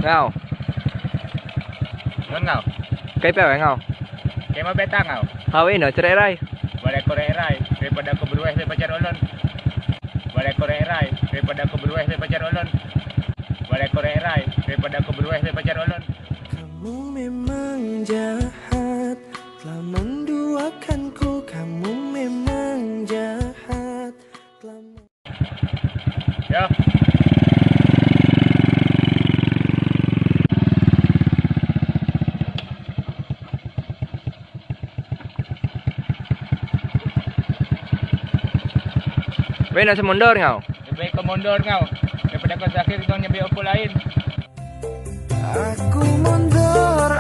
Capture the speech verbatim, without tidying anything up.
Ngao. Ngon ngau. Kaipa we ngao. Kema beta ngau. Hawi no cererai. Wala korerai. Daripada aku beruah dia pacar ulun. Wala korerai. Daripada aku beruah dia pacar ulun. Wala korerai. Daripada aku beruah dia pacar ulun. Kamu memang jahat, telah menduakanku. Kamu memang jahat, telah Ya. Wena semondor ngau. Lebih ke mundur ngau. Daripada kau sakit kau nyambi oppo lain. Aku mundur,